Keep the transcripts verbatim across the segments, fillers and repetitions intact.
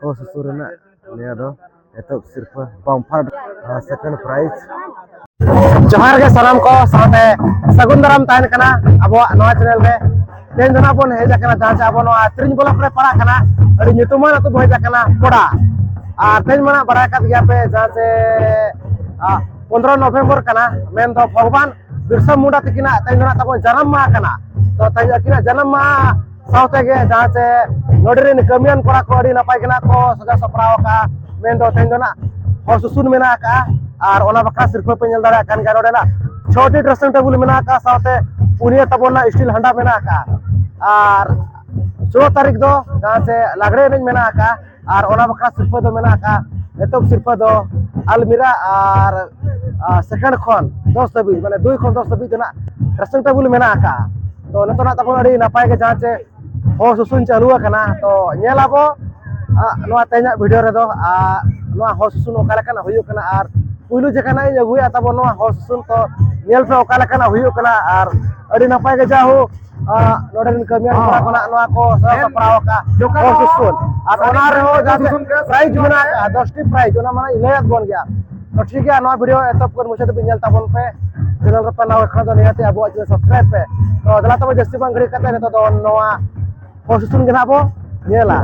ᱦᱚᱸ, ᱥᱩᱥᱩᱨ ᱨᱮᱱᱟᱜ ᱱᱤᱭᱟᱹ ᱫᱚ ᱮᱛᱚᱦᱚᱵ ᱥᱤᱨᱯᱟᱹ, bumper, ᱟᱨ second prize᱾ ᱡᱚᱦᱟᱨ ᱜᱮ ᱥᱟᱱᱟᱢ ᱠᱚ, ᱥᱟᱶᱛᱮ ᱥᱟᱹᱜᱩᱱ ᱫᱟᱨᱟᱢ ᱛᱟᱦᱮᱱ ᱠᱟᱱᱟ ᱟᱵᱚᱣᱟᱜ ᱱᱚᱣᱟ channel ᱨᱮ᱾ ᱛᱮᱦᱮᱧ ᱫᱚ ᱱᱟᱜ ᱵᱚᱱ ᱦᱮᱡ ᱟᱠᱟᱱᱟ ᱡᱟᱦᱟᱸ ᱪᱮ ᱟᱵᱚ ᱱᱚᱣᱟ ᱛᱤᱨᱤᱧ block ᱨᱮ ᱯᱟᱲᱟᱜ ᱠᱟᱱᱟ, ᱟᱹᱰᱤ ᱧᱩᱛᱩᱢᱟᱱ ᱟᱹᱛᱩ ᱵᱚᱱ ᱦᱮᱡ ᱟᱠᱟᱱᱟ, ᱠᱚᱲᱟ᱾ ᱟᱨ ᱛᱮᱦᱮᱧ ᱢᱟ ᱱᱟᱜ ᱵᱟᱲᱟᱭ ᱠᱟᱫ ᱜᱮᱭᱟ ᱯᱮ ᱡᱟᱦᱟᱸ ᱪᱮ, ᱟ, ᱯᱚᱱᱨᱚ November ᱠᱟᱱᱟ, ᱢᱮᱱᱫᱚ ᱵᱷᱚᱜᱽᱵᱟᱱ ᱵᱤᱨᱥᱟ ᱢᱩᱱᱰᱟ ᱛᱤᱠᱤᱱᱟᱜ ᱛᱮᱦᱮᱧ ᱫᱚ ᱱᱟᱜ ᱛᱟᱵᱚᱱ ᱡᱟᱱᱟᱢ ᱢᱟᱦᱟ ᱠᱟᱱᱟ᱾ ᱛᱚ ᱛᱮᱦᱮᱧ ᱟᱹᱠᱤᱱᱟᱜ ᱡᱟᱱᱟᱢ ᱢᱟᱦᱟ ᱥᱟᱶᱛᱮ ᱜᱮ ᱡᱟᱦᱟᱸ ᱪᱮ ᱱᱚᱰᱮ ᱨᱮᱱ ᱠᱟᱹᱢᱤᱭᱟᱱ ᱠᱚᱲᱟ ᱠᱚ ᱟᱹᱰᱤ ᱱᱟᱯᱟᱭ ᱜᱮ ᱱᱟᱜ ᱠᱚ ᱥᱟᱡᱟᱣ ᱥᱟᱯᱲᱟᱣ ᱟᱠᱟᱫᱼᱟ᱾ ᱢᱮᱱᱫᱚ ᱛᱮᱦᱮᱧ ᱫᱚ ᱱᱟᱜ ᱦᱚᱲ ᱥᱩᱥᱩᱱ ᱢᱮᱱᱟᱜ ᱟᱠᱟᱫᱼᱟ, ᱟᱨ ᱚᱱᱟ ᱵᱟᱠᱷᱨᱟ ᱥᱤᱨᱯᱟᱹ ᱯᱮ ᱧᱮᱞ ᱫᱟᱲᱮᱭᱟᱜ ᱠᱟᱱ ᱜᱮᱭᱟ᱾ ᱱᱚᱰᱮ ᱱᱟᱜ ᱪᱷᱚᱴᱤ dressing table ᱢᱮᱱᱟᱜ ᱟᱠᱟᱫᱼᱟ, ᱥᱟᱶᱛᱮ ᱯᱩᱱᱭᱟᱹ ᱛᱟᱵᱚᱱ ᱱᱟᱜ steel ᱦᱟᱱᱰᱟ ᱢᱮᱱᱟᱜ ᱟᱠᱟᱫᱼᱟ᱾ ᱟᱨ ᱥᱳᱞᱳ ᱛᱟᱹᱨᱤᱠᱷ ᱫᱚ ᱡᱟᱦᱟᱸ ᱪᱮ ᱞᱟᱜᱽᱲᱮ ᱮᱱᱮᱡ ᱢᱮᱱᱟᱜ ᱟᱠᱟᱫᱼᱟ, ᱟᱨ ᱚᱱᱟ ᱵᱟᱠᱷᱨᱟ ᱥᱤᱨᱯᱟᱹ ᱫᱚ ᱢᱮᱱᱟᱜ ᱟᱠᱟᱫᱼᱟ ᱮᱛᱚᱦᱚᱵ ᱥᱤᱨᱯᱟᱹ ᱫᱚ ᱟᱞᱢᱤᱨᱟ ᱟᱨ, ᱟᱨ second ᱠᱷᱚᱱ ᱫᱚᱥ ᱫᱷᱟᱹᱵᱤᱡ, ᱢᱟᱱᱮ ᱫᱩᱭ ᱠᱷᱚᱱ ᱫᱚᱥ ᱫᱷᱟᱹᱵᱤᱡ ᱫᱚ ᱱᱟᱜ dressing table ᱢᱮᱱᱟᱜ ᱟᱠᱟᱫᱼᱟ᱾ ᱛᱚ ᱱᱤᱛᱚᱜ ᱱᱟᱜ ᱛᱟᱵᱚᱱ ᱟᱹᱰᱤ ᱱᱟᱯᱟᱭ ᱜᱮ ᱡᱟᱦᱟᱸ ᱪᱮ ᱦᱚᱲ ᱥᱩᱥᱩᱱ ᱪᱟᱹᱞᱩ ᱟᱠᱟᱱᱟ᱾ ᱛᱚ ᱧᱮᱞ ᱟᱵᱚ, ᱟ, ᱱᱚᱣᱟ ᱛᱮᱦᱮᱧᱟᱜ video ᱨᱮᱫᱚ, ᱟ, ᱱᱚᱣᱟ ᱦᱚᱲ ᱥᱩᱥᱩᱱ ᱚᱠᱟ ᱞᱮᱠᱟᱱᱟᱜ ᱦᱩᱭᱩᱜ ᱠᱟᱱᱟ ᱟᱨ ᱯᱩᱭᱞᱩ ᱡᱟᱭᱜᱟ ᱱᱟᱜ ᱤᱧ ᱟᱹᱜᱩᱭᱟ ᱛᱟᱵᱚᱱ ᱱᱚᱣᱟ ᱦᱚᱲ ᱥᱩᱥᱩᱱ᱾ ᱛᱚ ᱧᱮᱞ ᱯᱮ ᱚᱠᱟ ᱞᱮᱠᱟᱱᱟᱜ ᱦᱩᱭᱩᱜ ᱠᱟᱱᱟ ᱟᱨ ᱟᱹᱰᱤ ᱱᱟᱯᱟᱭ ᱜᱮ ᱡᱟ ᱦᱳᱠ, ᱟ, ᱱᱚᱰᱮ ᱨᱮᱱ ᱠᱟᱹᱢᱤᱭᱟᱱ ᱠᱚᱲᱟ ᱠᱚ ᱱᱟᱜ ᱱᱚᱣᱟ ᱠᱚ ᱥᱟᱡᱟᱣ ᱥᱟᱯᱲᱟᱣ ᱟᱠᱟᱫ ᱦᱚᱲ ᱥᱩᱥᱩᱱ᱾ ᱟᱨ ᱚᱱᱟ ᱨᱮᱦᱚᱸ ᱡᱟᱦᱟᱸ prize ᱢᱮᱱᱟᱜ ᱟᱠᱟᱫᱼᱟ, ᱫᱚᱥᱴᱤ prize, ᱚᱱᱟ ᱢᱟ ᱤᱧ ᱞᱟᱹᱭᱟᱫ ᱵᱚᱱ ᱜᱮᱭᱟ᱾ ᱛᱚ ᱴᱷᱤᱠ ᱜᱮᱭᱟ, ᱱᱚᱣᱟ video ᱮᱛᱚᱦᱚᱵ ᱠᱷᱚᱱ ᱢᱩᱪᱟᱹᱫ ᱫᱷᱟᱹᱵᱤᱡ ᱧᱮᱞ ᱛᱟᱵᱚᱱ ᱯᱮ᱾ Channel ᱨᱮ ᱯᱮ ᱱᱟᱣᱟ ᱠᱷᱟᱱ ᱫᱚ ᱱᱤᱦᱟᱹᱛ ᱟᱵᱚᱣᱟᱜ channel subscribe ᱯᱮ᱾ ᱛᱚ ᱫᱮᱞᱟ ᱛᱚᱵᱮ ᱡᱟᱹᱥᱛᱤ ᱵᱟᱝ ᱜᱷᱟᱹᱲᱤᱡ ᱠᱟᱛᱮ ᱱᱤᱛᱚᱜ ᱫᱚ ᱱᱚᱣᱟ ᱦᱚᱲ ᱥᱩᱥᱩᱱ ᱜᱮ ᱱᱟᱜ ᱵᱚ ᱧᱮᱞᱟ᱾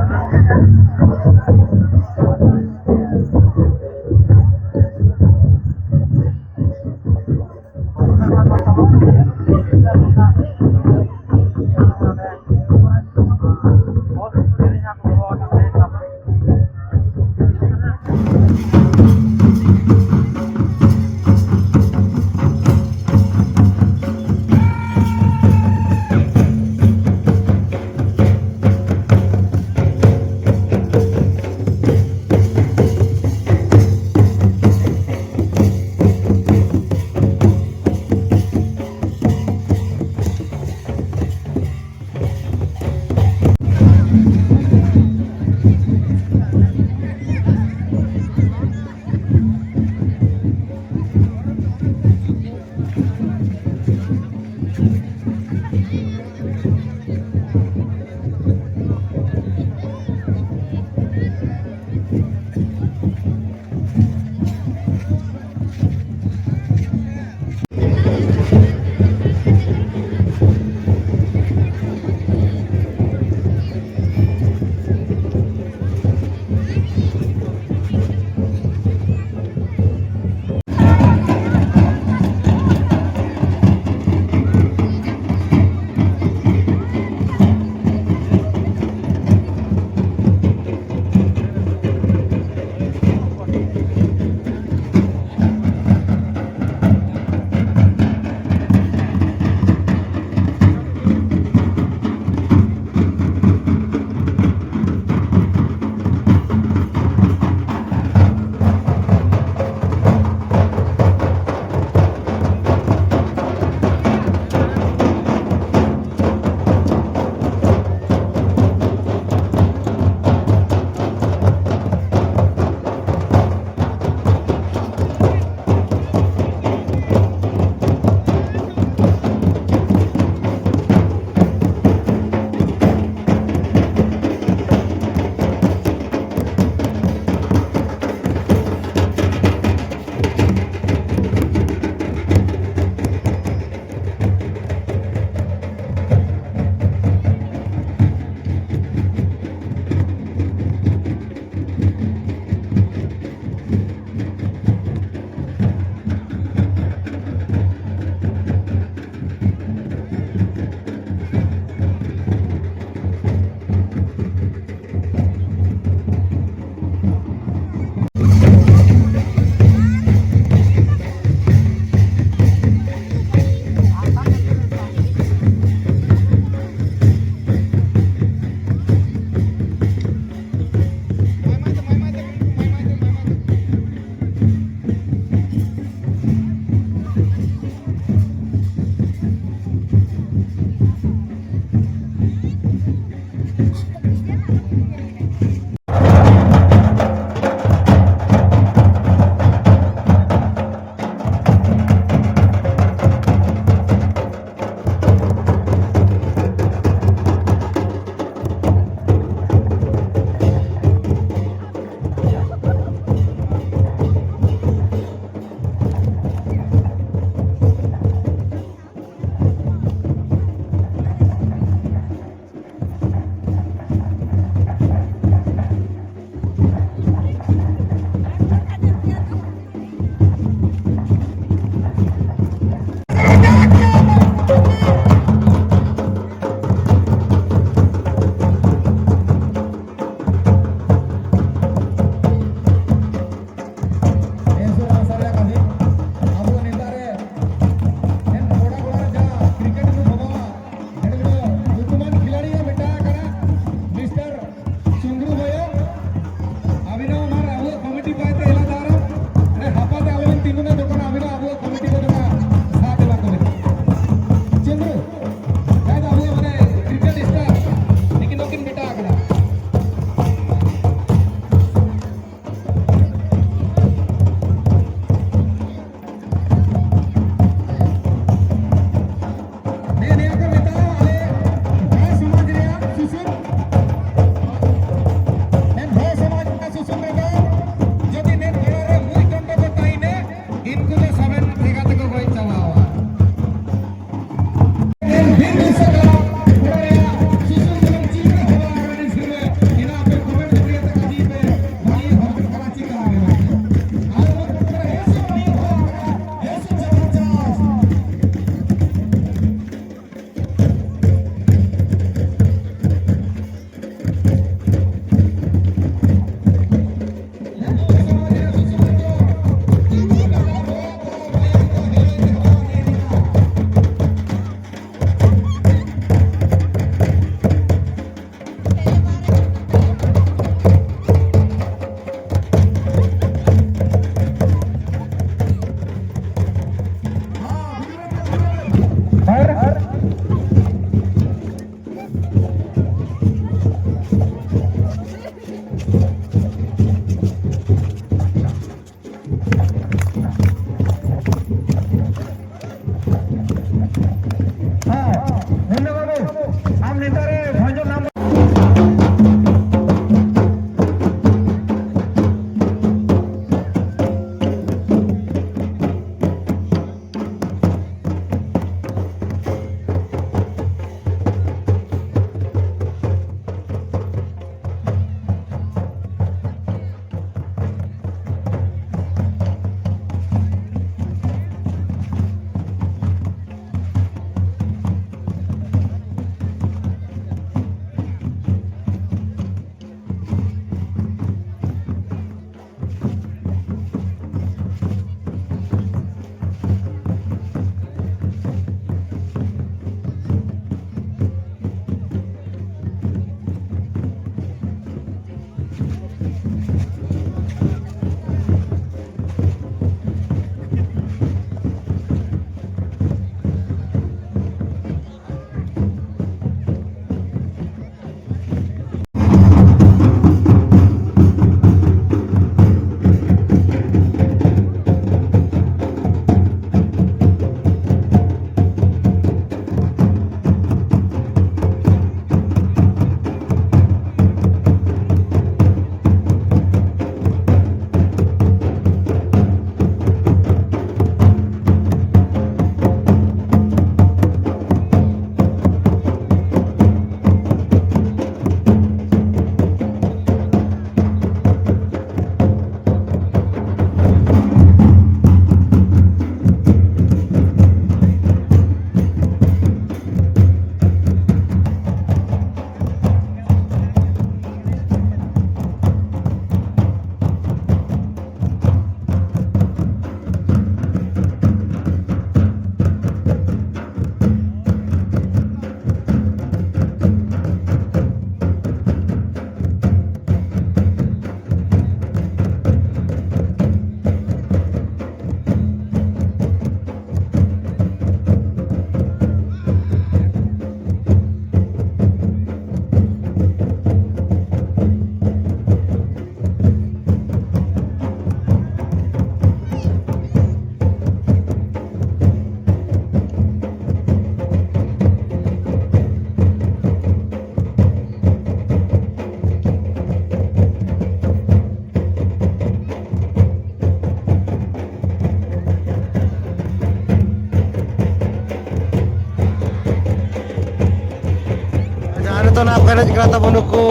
ᱮᱱᱮᱡ ᱠᱟᱱᱟ ᱛᱟᱵᱚᱱ ᱱᱩᱠᱩ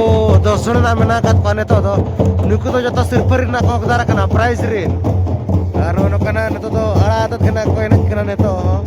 ᱫᱚᱥ ᱡᱚᱱ ᱨᱮᱱᱟᱜ ᱢᱮᱱᱟᱜ ᱟᱠᱟᱫ ᱠᱚᱣᱟ ᱱᱤᱛᱚᱜ ᱫᱚ᱾ ᱱᱩᱠᱩ ᱫᱚ ᱡᱚᱛᱚ ᱥᱤᱨᱯᱟᱹ ᱨᱮᱱᱟᱜ ᱠᱚ ᱦᱚᱠᱫᱟᱨ ᱠᱟᱱᱟ, ᱯᱨᱟᱭᱤᱡᱽ ᱨᱮᱱ᱾ ᱟᱨ ᱱᱚᱜᱼᱚ ᱱᱚᱝᱠᱟᱱᱟᱜ ᱱᱤᱛᱚᱜ ᱫᱚ ᱟᱲᱟ ᱟᱫᱮᱫ ᱠᱟᱱᱟ ᱠᱚ, ᱮᱱᱮᱡ ᱠᱟᱱᱟ ᱱᱤᱛᱚᱜ ᱦᱚᱸ᱾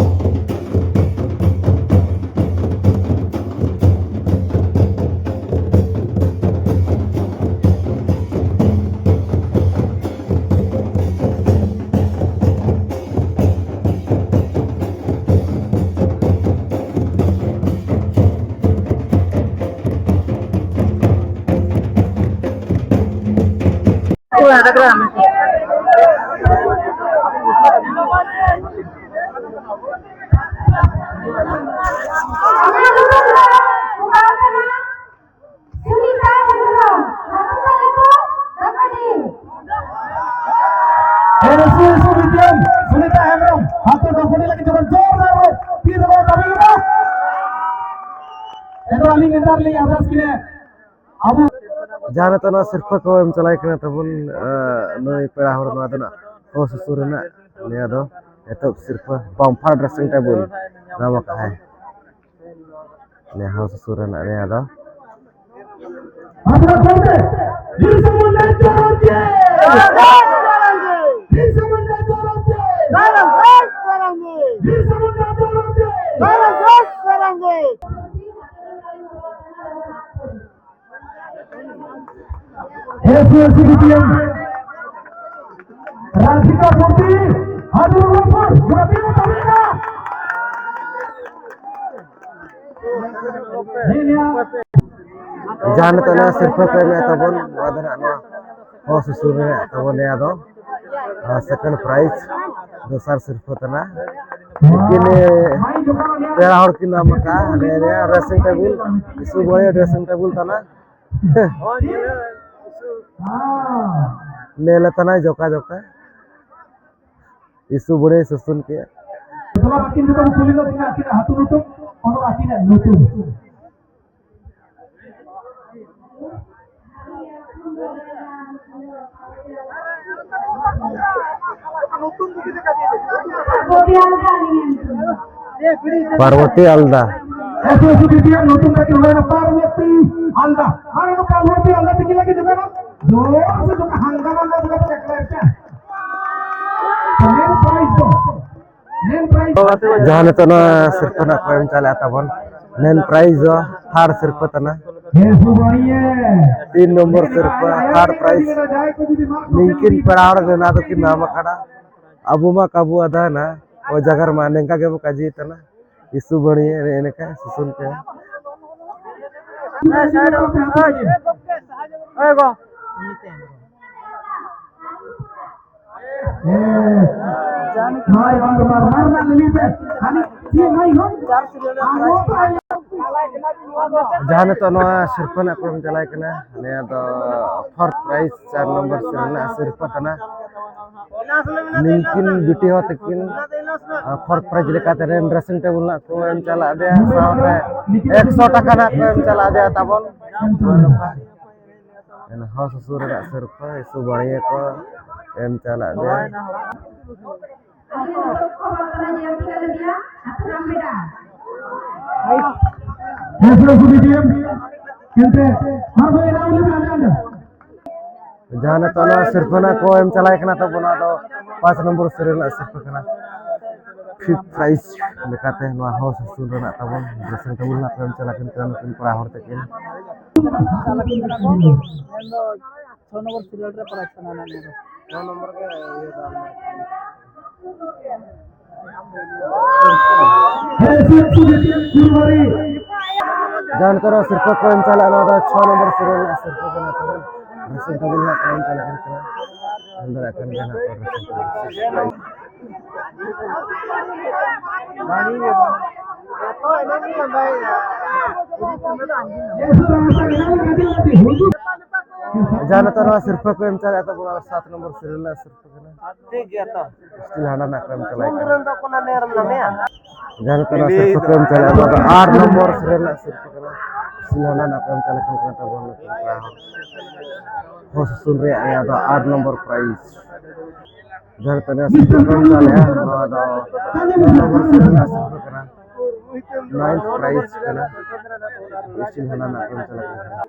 ᱥᱩᱱᱤᱛᱟ ᱦᱮᱢᱵᱨᱚᱢ, ᱦᱟᱛᱮ ᱫᱚ ᱠᱩᱞᱤ ᱞᱟᱹᱜᱤᱫ ᱡᱚᱠᱷᱚᱱ ᱡᱳᱨ ᱫᱟᱨ ᱨᱮ ᱛᱤ ᱨᱮᱵᱚᱱ ᱫᱟᱵᱤ ᱠᱮᱫᱟ᱾ ᱮᱱᱫᱚ ᱟᱹᱞᱤᱧ ᱱᱮᱛᱟᱨ ᱞᱤᱧ ᱟᱨᱫᱟᱥ ᱠᱤᱱᱟ, ᱟᱵᱚ ᱡᱟᱦᱟᱸ ᱱᱤᱛᱚᱜ ᱱᱚᱣᱟ ᱥᱤᱨᱯᱟᱹ ᱠᱚ ᱮᱢ ᱪᱟᱞᱟᱭ ᱠᱟᱱᱟ ᱛᱟᱵᱚᱱ, ᱟᱸ, ᱱᱩᱭ ᱯᱮᱲᱟ ᱦᱚᱲ, ᱱᱚᱣᱟ ᱫᱚ ᱱᱟᱜ ᱦᱚᱦᱚ ᱥᱩᱥᱩᱨ ᱨᱮᱱᱟᱜ ᱱᱤᱭᱟᱹ ᱫᱚ ᱮᱛᱚᱦᱚᱵ ᱥᱤᱨᱯᱟᱹ bumper dressing table ᱧᱟᱢ ᱟᱠᱟᱫᱼᱟᱭ᱾ ᱱᱤᱭᱟᱹ ᱦᱚᱦᱚ ᱥᱩᱥᱩᱨ ᱨᱮᱱᱟᱜ ᱱᱤᱭᱟᱹ ᱫᱚ ᱵᱤᱨᱥᱟ ᱢᱩᱱᱰᱟ ᱡᱚᱭ ᱦᱳ᱾ ᱵᱤᱨᱥᱟ ᱢᱩᱱᱰᱟ ᱡᱚᱭ ᱦᱳ᱾ ᱵᱤᱨᱥᱟ ᱢᱩᱱᱰᱟ ᱡᱚᱭ ᱦᱳ᱾ S C S T B P M Radhika Murti, ᱦᱟᱡᱩᱨ ᱨᱚᱝᱯᱩᱨ, ᱜᱩᱲᱟᱹᱯᱤ ᱢᱩᱛᱟᱵᱤᱠᱟ᱾ ᱡᱟᱦᱟᱸ ᱱᱤᱛᱚᱜ ᱱᱚᱣᱟ ᱥᱤᱨᱯᱟᱹ ᱠᱚ ᱮᱢᱮᱫ ᱛᱟᱵᱚᱱ, ᱱᱚᱣᱟ ᱫᱚ ᱱᱟᱜ ᱱᱚᱣᱟ ᱦᱚᱦᱚ ᱥᱩᱥᱩᱨ ᱨᱮ ᱛᱟᱵᱚᱱ ᱱᱤᱭᱟᱹ ᱫᱚ, ᱟᱨ second prize, ᱫᱚᱥᱟᱨ ᱥᱤᱨᱯᱟᱹ ᱠᱟᱱᱟ᱾ ᱩᱱᱠᱤᱱ ᱯᱮᱲᱟ ᱦᱚᱲ ᱠᱤᱱ ᱮᱢ ᱟᱠᱟᱫᱼᱟ, ᱱᱤᱭᱟᱹ ᱨᱮᱭᱟᱜ dressing table, ᱤᱥᱩ ᱵᱚᱭ dressing table ᱛᱟᱱᱟ᱾ ᱱᱮᱞᱮ ᱛᱟᱱᱟ ᱡᱚᱠᱟ ᱡᱚᱠᱟ᱾ ᱤᱥᱩ ᱵᱚᱲᱮ ᱥᱩᱥᱩᱱ ᱠᱮ᱾ ᱛᱚᱵᱮ ᱟᱹᱠᱤᱱ ᱡᱚᱠᱷᱚᱱ ᱠᱩᱞᱤ ᱞᱮᱫ ᱠᱤᱱᱟ ᱟᱹᱠᱤᱱᱟᱜ ᱟᱹᱛᱩ ᱧᱩᱛᱩᱢ, ᱚᱱᱟ ᱟᱹᱠᱤᱱᱟᱜ ᱧᱩᱛᱩᱢ᱾ ᱯᱟᱨᱵᱚᱛᱤ ᱟᱞᱫᱟ᱾ S S B P M ᱧᱩᱛᱩᱢ ᱛᱟᱹᱠᱤᱱ ᱦᱩᱭᱱᱟ ᱯᱟᱨᱵᱚᱛᱤ ᱟᱞᱫᱟ, ᱟᱨ ᱚᱱᱟ ᱯᱟᱞᱣᱟ ᱯᱮ ᱟᱞᱫᱟ ᱛᱮᱜᱮ ᱞᱟᱹᱜᱤᱫ ᱡᱚᱜᱟᱲᱟ᱾ ᱡᱳᱨ ᱥᱮ ᱡᱚᱜᱟ ᱦᱟᱝᱜᱟᱢᱟ ᱱᱚᱣᱟ ᱡᱚᱜᱟ ᱯᱮ ᱪᱟᱠᱨᱟ ᱯᱮ᱾ ᱢᱮᱱ ᱯᱨᱟᱭᱤᱡᱽ ᱫᱚ, ᱢᱮᱱ ᱯᱨᱟᱭᱤᱡᱽ ᱫᱚ᱾ ᱡᱟᱦᱟᱸ ᱱᱤᱛᱚᱜ ᱱᱚᱣᱟ ᱥᱤᱨᱯᱟᱹ ᱱᱟᱜ ᱠᱚ ᱮᱢ ᱪᱟᱞᱟᱜᱼᱟ ᱛᱟᱵᱚᱱ, ᱢᱮᱱ ᱯᱨᱟᱭᱤᱡᱽ ᱫᱚ ᱛᱷᱟᱨᱰ ᱥᱤᱨᱯᱟᱹ ᱛᱟᱱᱟ᱾ ᱦᱮᱸ, ᱥᱩᱵᱟᱹᱲᱤᱭᱟᱹ᱾ ᱛᱤᱱ ᱱᱚᱢᱵᱚᱨ ᱥᱤᱨᱯᱟᱹ, ᱛᱷᱟᱨᱰ ᱯᱨᱟᱭᱤᱡᱽ᱾ ᱱᱤᱝᱠᱤᱱ ᱯᱮᱲᱟ ᱦᱚᱲ ᱜᱮ ᱱᱚᱣᱟ ᱫᱚᱠᱤᱱ ᱧᱟᱢ ᱟᱠᱟᱫᱟ᱾ ᱟᱵᱚ ᱢᱟ ᱠᱟᱵᱩ ᱟᱫᱷᱟ ᱱᱟ, ᱚ ᱡᱟᱜᱟᱨ ᱢᱟ ᱱᱤᱝᱠᱟ ᱜᱮᱵᱚ ᱠᱟᱡᱤ ᱛᱟᱱᱟ᱾ ᱤᱥᱩ ᱵᱟᱹᱲᱤᱭᱟᱹ ᱮᱱᱮ ᱮᱱᱮᱠᱟ ᱥᱩᱥᱩᱱ ᱯᱮ᱾ ᱡᱟᱦᱟᱸ ᱱᱤᱛᱚᱜ ᱱᱚᱣᱟ ᱥᱤᱨᱯᱟᱹ ᱨᱮᱱᱟᱜ ᱠᱚ ᱮᱢ ᱪᱟᱞᱟᱣ ᱠᱟᱱᱟ, ᱱᱤᱭᱟᱹ ᱫᱚ ᱯᱷᱳᱨᱛᱷ ᱯᱨᱟᱭᱤᱡᱽ, ᱪᱟᱨ ᱱᱚᱢᱵᱚᱨ ᱥᱤᱨᱤᱭᱟᱞ ᱨᱮᱱᱟᱜ ᱥᱤᱨᱯᱟᱹ ᱠᱟᱱᱟ᱾ ᱱᱤᱝᱠᱤᱱ ᱵᱤᱴᱤ ᱦᱚᱸ ᱛᱟᱹᱠᱤᱱ, ᱟᱨ ᱯᱷᱳᱨᱛᱷ ᱯᱨᱟᱭᱤᱡᱽ ᱞᱮᱠᱟᱛᱮ ᱨᱮᱱ ᱰᱨᱮᱥᱤᱝ ᱴᱮᱵᱩᱞ ᱨᱮᱱᱟᱜ ᱠᱚ ᱮᱢ ᱪᱟᱞᱟᱜ ᱫᱮᱭᱟ, ᱥᱟᱶᱛᱮ ᱮᱠᱥᱚ ᱴᱟᱠᱟ ᱨᱮᱱᱟᱜ ᱠᱚ ᱮᱢ ᱪᱟᱞᱟᱜ ᱫᱮᱭᱟ ᱛᱟᱵᱚᱱ᱾ ᱦᱚᱸ ᱥᱩᱥᱩᱨ ᱨᱮᱱᱟᱜ ᱥᱤᱨᱯᱟᱹ ᱤᱥᱩ ᱵᱟᱲᱤᱭᱟᱹ ᱠᱚ ᱮᱢ ᱪᱟᱞᱟᱜ ᱫᱮᱭᱟ᱾ ᱡᱟᱦᱟᱸ ᱱᱤᱛᱚᱜ ᱱᱚᱣᱟ ᱥᱤᱨᱯᱟᱹ ᱨᱮᱱᱟᱜ ᱠᱚ ᱮᱢ ᱪᱟᱞᱟᱣ ᱠᱟᱱᱟ ᱛᱟᱵᱚᱱ, ᱚᱱᱟ ᱫᱚ ᱯᱟᱸᱪ ᱱᱚᱢᱵᱚᱨ ᱥᱤᱨᱤᱭᱟᱞ ᱨᱮᱱᱟᱜ ᱥᱤᱨᱯᱟᱹ ᱠᱟᱱᱟ᱾ ᱯᱷᱤᱯᱛᱷ ᱯᱨᱟᱭᱤᱡᱽ ᱞᱮᱠᱟᱛᱮ ᱱᱚᱣᱟ ᱦᱚᱸ ᱥᱩᱥᱩᱱ ᱨᱮᱱᱟᱜ ᱛᱟᱵᱚᱱ ᱰᱨᱮᱥᱤᱝ ᱴᱮᱵᱩᱞ ᱨᱮᱱᱟᱜ ᱠᱚ ᱮᱢ ᱪᱟᱞᱟᱣ ᱠᱟᱱᱟ ᱱᱩᱠᱤᱱ ᱠᱚᱲᱟ ᱦᱚᱲ ᱛᱟᱹᱠᱤᱱ᱾ ᱪᱷᱚ ᱱᱚᱢᱵᱚᱨ ᱥᱤᱨᱤᱭᱟᱞ ᱨᱮ ᱯᱨᱟᱭᱤᱡᱽ ᱠᱟᱱᱟ ᱱᱚᱣᱟ ᱫᱚ᱾ ᱡᱟᱦᱟᱸ ᱱᱤᱛᱚᱜ ᱥᱤᱨᱯᱟᱹ ᱠᱚ ᱮᱢ ᱪᱟᱞᱟᱜᱼᱟ, ᱱᱚᱣᱟ ᱫᱚ ᱪᱷᱚ ᱱᱚᱢᱵᱚᱨ ᱥᱤᱨᱤᱭᱟᱞ ᱨᱮᱱᱟᱜ ᱥᱤᱨᱯᱟᱹ ᱠᱟᱱᱟ ᱛᱟᱵᱚᱱ᱾ ᱰᱨᱮᱥᱤᱝ ᱴᱮᱵᱩᱞ ᱨᱮᱱᱟᱜ ᱠᱚ ᱮᱢ ᱪᱟᱞᱟᱜ ᱠᱟᱱᱟ᱾ ᱧᱮᱞ ᱫᱟᱲᱮᱭᱟᱜ ᱠᱟᱱ ᱜᱮᱭᱟ ᱱᱟᱦᱟᱜ ᱯᱮ᱾ ᱡᱟᱦᱟᱸ ᱱᱤᱛᱚᱜ ᱱᱚᱣᱟ ᱥᱤᱨᱯᱟᱹ ᱠᱚ ᱮᱢ ᱪᱟᱞᱟᱜ ᱛᱟᱵᱚᱱᱟ, ᱥᱟᱛ ᱱᱚᱢᱵᱚᱨ ᱥᱤᱨᱤᱭᱟᱞ ᱨᱮᱱᱟᱜ ᱥᱤᱨᱯᱟᱹ ᱠᱟᱱᱟ᱾ ᱴᱷᱤᱠ ᱜᱮᱭᱟ ᱛᱚ᱾ ᱥᱴᱤᱞ ᱦᱟᱱᱟ ᱨᱮᱱᱟᱜ ᱠᱚ ᱮᱢ ᱪᱟᱞᱟᱜ ᱠᱟᱱᱟ᱾ ᱡᱟᱦᱟᱸ ᱱᱤᱛᱚᱜ ᱱᱚᱣᱟ ᱥᱤᱨᱯᱟᱹ ᱠᱚ ᱮᱢ ᱪᱟᱞᱟᱜ, ᱱᱚᱣᱟ ᱫᱚ ᱟᱴ ᱱᱚᱢᱵᱚᱨ ᱥᱤᱨᱤᱭᱟᱞ ᱨᱮᱱᱟᱜ ᱥᱤᱨᱯᱟᱹ ᱠᱟᱱᱟ᱾ ᱥᱴᱤᱞ ᱦᱟᱱᱟ ᱨᱮᱱᱟᱜ ᱠᱚ ᱮᱢ ᱪᱟᱞᱟᱜ ᱠᱟᱱᱟ ᱛᱟᱵᱚᱱ᱾ ᱦᱚᱸ ᱥᱩᱥᱩᱱ ᱨᱮᱭᱟᱜ ᱱᱤᱭᱟᱹ ᱫᱚ ᱟᱴ ᱱᱚᱢᱵᱚᱨ ᱯᱨᱟᱭᱤᱡᱽ᱾ ᱡᱟᱦᱟᱸ ᱞᱮᱠᱟ ᱱᱤᱭᱟᱹ ᱥᱤᱨᱯᱟᱹ ᱠᱚ ᱮᱢ ᱪᱟᱞᱮᱜᱼᱟ, ᱱᱚᱣᱟ ᱫᱚ ᱱᱚᱣᱟ ᱫᱚ ᱥᱤᱨᱯᱟᱹ ᱠᱟᱱᱟ᱾ Ninth prize ᱠᱟᱱᱟ, ᱥᱴᱤᱞ ᱦᱟᱱᱟ ᱨᱮᱱᱟᱜ ᱠᱚ ᱮᱢ ᱪᱟᱞᱟᱜ ᱠᱟᱱᱟ᱾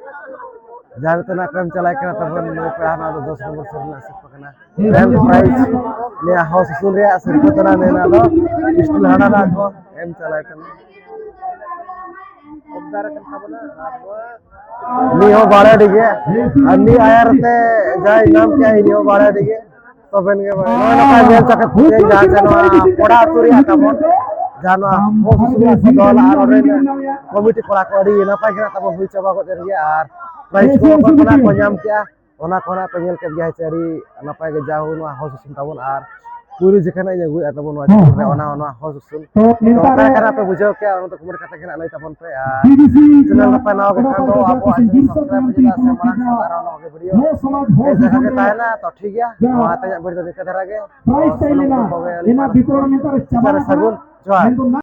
ᱡᱟᱦᱟᱸ ᱨᱮ ᱛᱮᱱᱟᱜ ᱠᱚ ᱮᱢ ᱪᱟᱞᱟᱜ ᱠᱟᱱᱟ ᱛᱟᱵᱚᱱ ᱱᱩᱭ ᱯᱮᱲᱟ ᱦᱚᱲ ᱫᱚ ᱫᱚᱥ ᱱᱚᱢᱵᱚᱨ ᱥᱮᱨᱮᱧ ᱨᱮᱱᱟᱜ ᱥᱤᱨᱯᱟᱹ ᱠᱟᱱᱟ᱾ Tenth prize ᱱᱤᱭᱟᱹ ᱦᱚᱸ ᱥᱩᱥᱩᱱ ᱨᱮᱭᱟᱜ ᱥᱤᱨᱯᱟᱹ ᱠᱟᱱᱟ, ᱱᱤᱭᱟᱹ ᱫᱚ ᱥᱴᱤᱞ ᱦᱟᱱᱟ ᱨᱮᱱᱟᱜ ᱠᱚ ᱮᱢ ᱪᱟᱞᱟᱜ ᱠᱟᱱᱟ᱾ ᱩᱱᱤ ᱦᱚᱸ ᱵᱟᱲᱟᱭ ᱟᱹᱰᱤ ᱜᱮ, ᱟᱨ ᱱᱤᱭᱟᱹ ᱟᱭᱟᱨ ᱛᱮ ᱡᱟᱦᱟᱸᱭ ᱧᱟᱢ ᱠᱮᱜᱼᱟ, ᱩᱱᱤ ᱦᱚᱸ ᱵᱟᱲᱟᱭ ᱟᱹᱰᱤ ᱜᱮ᱾ ᱛᱚᱵᱮᱱ ᱜᱮ ᱵᱟᱲᱟᱭ᱾ ᱱᱚᱜᱼᱚᱭ ᱱᱚᱝᱠᱟ ᱧᱮᱞ ᱪᱟᱠᱟ ᱛᱮ ᱡᱟᱦᱟᱸ ᱡᱮ ᱱᱚᱣᱟ ᱠᱚᱲᱟ ᱟᱹᱛᱩ ᱨᱮᱭᱟᱜ ᱛᱟᱵᱚᱱ, ᱡᱟᱦᱟᱸ ᱱᱚᱣᱟ ᱦᱚᱸ ᱥᱩᱥᱩᱱᱤᱭᱟᱹ ᱫᱚᱞ ᱟᱨ ᱚᱸᱰᱮ ᱠᱚᱢᱤᱴᱤ ᱠᱚᱲᱟ ᱠᱚ ᱟᱹᱰᱤ ᱱᱟᱯᱟᱭ ᱜᱮ ᱱᱟᱜ ᱛᱟᱵᱚᱱ ᱦᱩᱭ ᱪᱟᱵᱟ ᱜᱚᱫ ᱮᱱ ᱜᱮᱭᱟ᱾ ᱟᱨ prize ᱠᱚ ᱚᱠᱚᱭ ᱠᱚ ᱱᱟᱜ ᱠᱚ ᱧᱟᱢ ᱠᱮᱜᱼᱟ, ᱚᱱᱟ ᱠᱚ ᱱᱟᱜ ᱯᱮ ᱧᱮᱞ ᱠᱮᱫ ᱜᱮᱭᱟ᱾ ᱦᱮᱸ ᱥᱮ, ᱟᱹᱰᱤ ᱱᱟᱯᱟᱭ ᱜᱮ ᱡᱟᱦᱳ ᱱᱚᱣᱟ ᱦᱚᱸ ᱥᱩᱥᱩᱱ ᱛᱟᱵᱚᱱ, ᱟᱨ ᱯᱩᱭᱞᱩ ᱡᱮᱠᱷᱟᱱ ᱤᱧ ᱟᱹᱜᱩᱭᱮᱫᱼᱟ ᱛᱟᱵᱚᱱ ᱱᱚᱣᱟ ᱦᱮᱸ, channel ᱨᱮ, ᱦᱮᱸ᱾ ᱚᱱᱟ, ᱚᱱᱟ ᱦᱚᱸ ᱥᱩᱥᱩᱱ᱾ ᱛᱚ, ᱛᱚ ᱱᱮᱛᱟᱨ ᱚᱠᱟ ᱞᱮᱠᱟ ᱱᱟᱜ ᱯᱮ ᱵᱩᱡᱷᱟᱹᱣ ᱠᱮᱜᱼᱟ, ᱚᱱᱟ ᱫᱚ comment ᱠᱟᱛᱮ ᱜᱮ ᱱᱟᱜ ᱞᱟᱹᱭ ᱛᱟᱵᱚᱱ ᱯᱮ᱾ ᱟᱨ ᱵᱤᱵᱤᱥᱤ ᱪᱮᱱᱮᱞ ᱱᱟᱯᱟᱭ ᱱᱟᱣᱟ ᱜᱮ ᱠᱷᱟᱱ ᱫᱚ ᱟᱵᱚᱣᱟᱜ ᱪᱮᱱᱮᱞ subscribe ᱯᱮ ᱪᱮᱫᱟᱜ ᱥᱮ ᱢᱟᱲᱟᱝ ᱥᱮᱫ ᱟᱨᱦᱚᱸ ᱱᱚᱣᱟ ᱜᱮ video ᱦᱚᱸ ᱥᱚᱢᱟᱡᱽ ᱦᱚᱸ ᱵᱮᱥ ᱫᱷᱟᱨᱟ ᱜᱮ ᱥᱚᱢᱟᱡᱽ ᱛᱟᱦᱮᱱᱟ᱾ ᱛᱚ ᱴᱷᱤᱠ ᱜᱮᱭᱟ, ᱡᱟᱦᱟᱸ ᱱᱚᱣᱟ ᱛᱮᱦᱮᱧᱟᱜ video ᱫᱚ ᱱᱤᱝᱠᱟᱹ ᱫᱷᱟᱨᱟ ᱜᱮ᱾ ᱯᱨᱟᱭᱤᱡᱽ ᱛᱟᱦᱮᱸ ᱞᱮᱱᱟ, ᱥᱟᱱᱟᱢ ᱠᱚᱜᱮ ᱟᱹᱞᱤᱧ ᱮᱱᱟ ᱯᱟᱦᱴᱟ ᱵᱤᱛᱚᱨᱚᱱ ᱠᱷᱚᱱ ᱢᱮᱱᱛᱮ ᱪᱟᱵᱟ ᱡᱚᱦᱟᱨ ᱮᱱᱟ᱾ ᱥᱟᱹᱜᱩᱱ ᱡᱚᱦᱟᱨ᱾ ᱢᱮᱱᱫᱚ